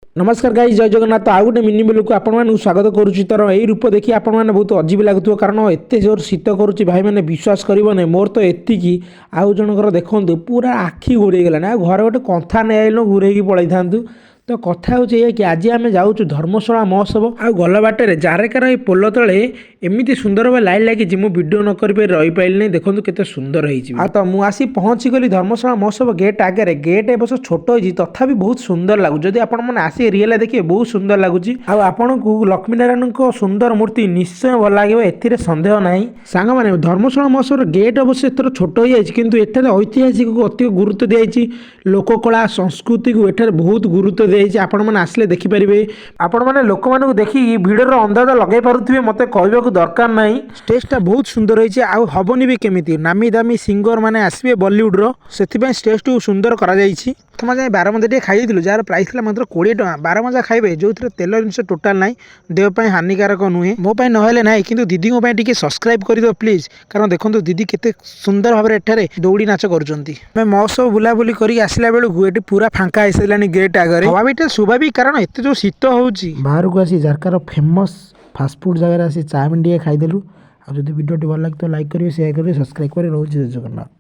ନମସ୍କାର ଗାଇସ୍, ଜୟ ଜଗନ୍ନାଥ। ଆଉ ଗୋଟେ ମିନି ବ୍ଲଗ୍‌କୁ ଆପଣମାନଙ୍କୁ ସ୍ୱାଗତ କରୁଛି। ତାର ଏଇ ରୂପ ଦେଖି ଆପଣମାନେ ବହୁତ ଅଜୀବ ଲାଗୁଥିବ, କାରଣ ଏତେ ଜୋର ଶୀତ କରୁଛି ଭାଇମାନେ, ବିଶ୍ୱାସ କରିବନି। ମୋର ତ ଏତିକି, ଆଉ ଜଣଙ୍କର ଦେଖନ୍ତୁ, ପୁରା ଆଖି ଘୋଡ଼େଇ ଗଲାଣି। ଆଉ ଘରେ ଗୋଟେ କନ୍ଥା ନେଇ ଆଇଲୁ, ଘୋଡ଼େଇକି ପଳେଇଥାନ୍ତୁ। ତ କଥା ହେଉଛି ଏଇଆ କି ଆଜି ଆମେ ଯାଉଛୁ ଧର୍ମଶାଳା ମହୋତ୍ସବ। ଆଉ ଗଲା ବାଟରେ ଜାରେକାର ଏଇ ପୋଲ ତଳେ ଏମିତି ସୁନ୍ଦର ଭାବେ ଲାଇଟ୍ ଲାଗିଛି, ମୁଁ ଭିଡ଼ିଓ ନ କରିପାରି ରହିପାରିଲିନି। ଦେଖନ୍ତୁ କେତେ ସୁନ୍ଦର ହେଇଛି। ଆଉ ତ ମୁଁ ଆସି ପହଞ୍ଚିଗଲି ଧର୍ମଶାଳା ମହୋତ୍ସବ ଗେଟ୍ ଆଗରେ। ଗେଟ୍ ଏ ବର୍ଷ ଛୋଟ ହେଇଛି, ତଥାପି ବହୁତ ସୁନ୍ଦର ଲାଗୁଛି। ଯଦି ଆପଣମାନେ ଆସି ରିଏଲ୍ ଦେଖିବେ, ବହୁତ ସୁନ୍ଦର ଲାଗୁଛି। ଆଉ ଆପଣଙ୍କୁ ଲକ୍ଷ୍ମୀନାରାୟଣଙ୍କ ସୁନ୍ଦର ମୂର୍ତ୍ତି ନିଶ୍ଚୟ ଭଲ ଲାଗିବ, ଏଥିରେ ସନ୍ଦେହ ନାହିଁ। ସାଙ୍ଗମାନେ, ଧର୍ମଶାଳା ମହୋତ୍ସବର ଗେଟ୍ ଅବଶ୍ୟ ଏଥର ଛୋଟ ହେଇଯାଇଛି, କିନ୍ତୁ ଏଠାରେ ଐତିହାସିକକୁ ଅଧିକ ଗୁରୁତ୍ୱ ଦିଆଯାଇଛି। ଲୋକକଳା ସଂସ୍କୃତିକୁ ଏଠାରେ ବହୁତ ଗୁରୁତ୍ୱ ଦିଆଯାଇଛି। ଆପଣମାନେ ଆସିଲେ ଦେଖିପାରିବେ। ଆପଣମାନେ ଲୋକମାନଙ୍କୁ ଦେଖିକି ଭିଡ଼ର ଅନ୍ଦାଜ ଲଗାଇ ପାରୁଥିବେ, ମୋତେ କହିବାକୁ ଦରକାର ନାହିଁ। ଷ୍ଟେଜଟା ବହୁତ ସୁନ୍ଦର ହେଇଛି। ଆଉ ହବନି ବି କେମିତି? ନାମୀ ଦାମୀ ସିଙ୍ଗର ମାନେ ଆସିବେ ବଲିଉଡ଼ର, ସେଥିପାଇଁ ଷ୍ଟେଜଟିକୁ ସୁନ୍ଦର କରାଯାଇଛି। ପ୍ରଥମ ଯାଇ ବାରମଜା ଟିକେ ଖାଇଦେଇଥିଲୁ, ଯାହାର ପ୍ରାଇସ୍ ଥିଲା ମାତ୍ର 20 ଟଙ୍କା। ବାରମଜା ଖାଇବେ, ଯେଉଁଥିରେ ତେଲ ଜିନିଷ ଟୋଟାଲ୍ ନାହିଁ, ଦେହ ପାଇଁ ହାନିକାରକ ନୁହେଁ। ମୋ ପାଇଁ ନହେଲେ ନାହିଁ, କିନ୍ତୁ ଦିଦିଙ୍କ ପାଇଁ ଟିକେ ସବସ୍କ୍ରାଇବ୍ କରିଦିଅ ପ୍ଲିଜ୍। କାରଣ ଦେଖନ୍ତୁ, ଦିଦି କେତେ ସୁନ୍ଦର ଭାବରେ ଏଠାରେ ଦୌଡ଼ି ନାଚ କରୁଛନ୍ତି। ଆମେ ମହୋତ୍ସବ ବୁଲାବୁଲି କରିକି ଆସିଲା ବେଳକୁ ଏଠି ପୁରା ଫାଙ୍କା ହେଇସାରିଲାଣି ଗେଟ୍ ଆଗରେ। ହବା ବି ସ୍ୱାଭାବିକ, କାରଣ ଏତେ ଯେଉଁ ଶୀତ ହେଉଛି। ବାହାରକୁ ଆସି ଜାରକାର ଫେମସ୍ ଫାଷ୍ଟଫୁଡ଼୍ ଜାଗାରେ ଆସି ଚାଉମିନ୍ ଟିକେ ଖାଇଦେଲୁ। ଆଉ ଯଦି ଭିଡ଼ିଓଟି ଭଲ ଲାଗିଥିବ, ଲାଇକ୍ କରିବେ, ସେୟାର କରିବେ, ସବସ୍କ୍ରାଇବ୍ କରିବେ। ରହୁଛି, ଜୟ ଜଗନ୍ନାଥ।